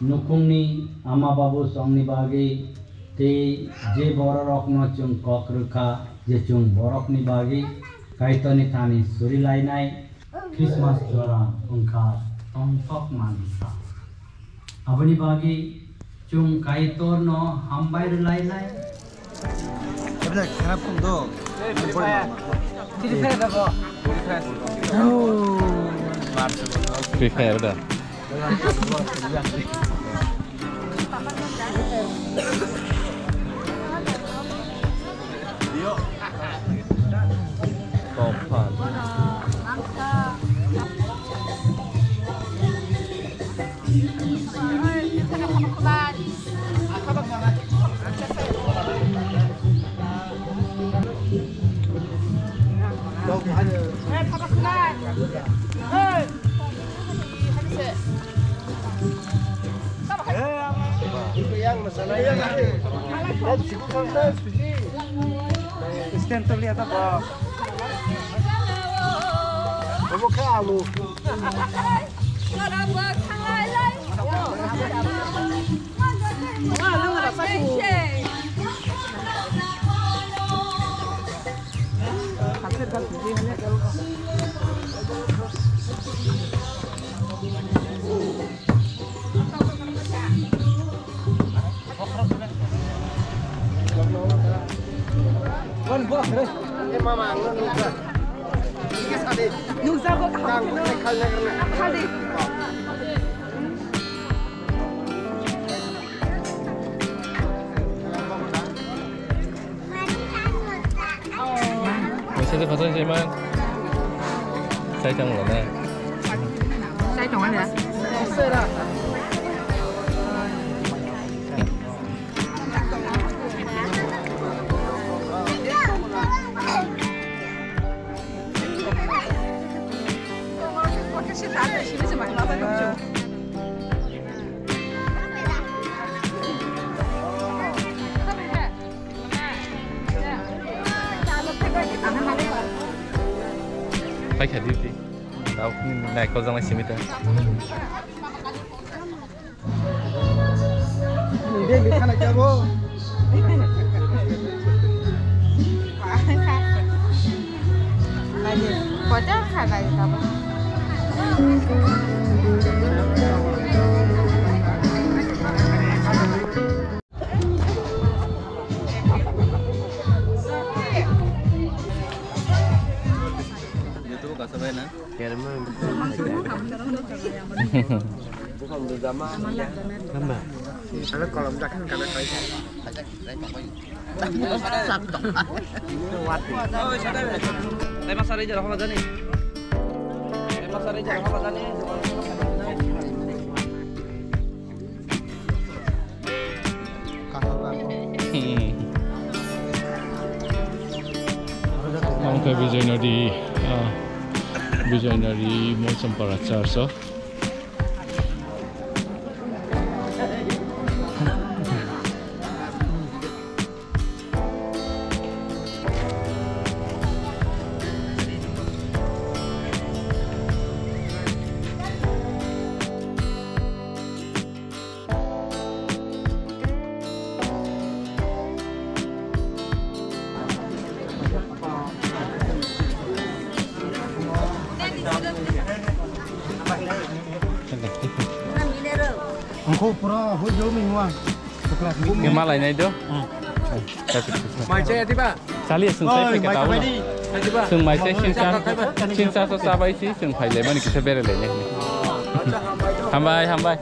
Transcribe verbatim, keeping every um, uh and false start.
Nukhungni ama babu chwngni bagwi tei je bororokno chwng kok rwkha je chwng borokni bagwi Kaitorni thani suri lainai Christmas jora wngkha tongthok mansa. Aboni bagwi chwng Kaitorno hambai rwlainai. Free Fire da. Stand to lihat apa? Kamu kayak alu. Nungsa ko khali. Nungsa ko khali man. Sai tang lo na. Sai tang lo na. Paikha di di. Tao ni naikol jang lai simi ta. Dia di sana jabo. Kocak kha bai tabo. YouTube ka sabai na. Tama. Ada kolom dakan kana kai. Tama sari jara hola jani. Tama sari jara hola jani. Ang khe Bijoy Nodi, ah, Bijoy Nodi Molsompara Church o. Ang ko pura ho jo mi wa. Ni malai nai do. Mai chai ati ba? Chali sung sai pe kata. Mai chai ati ba? Sung mai chai sin san. Sin sa so sabai si sung phai le mani kisa bere le ne. Hambai, hambai.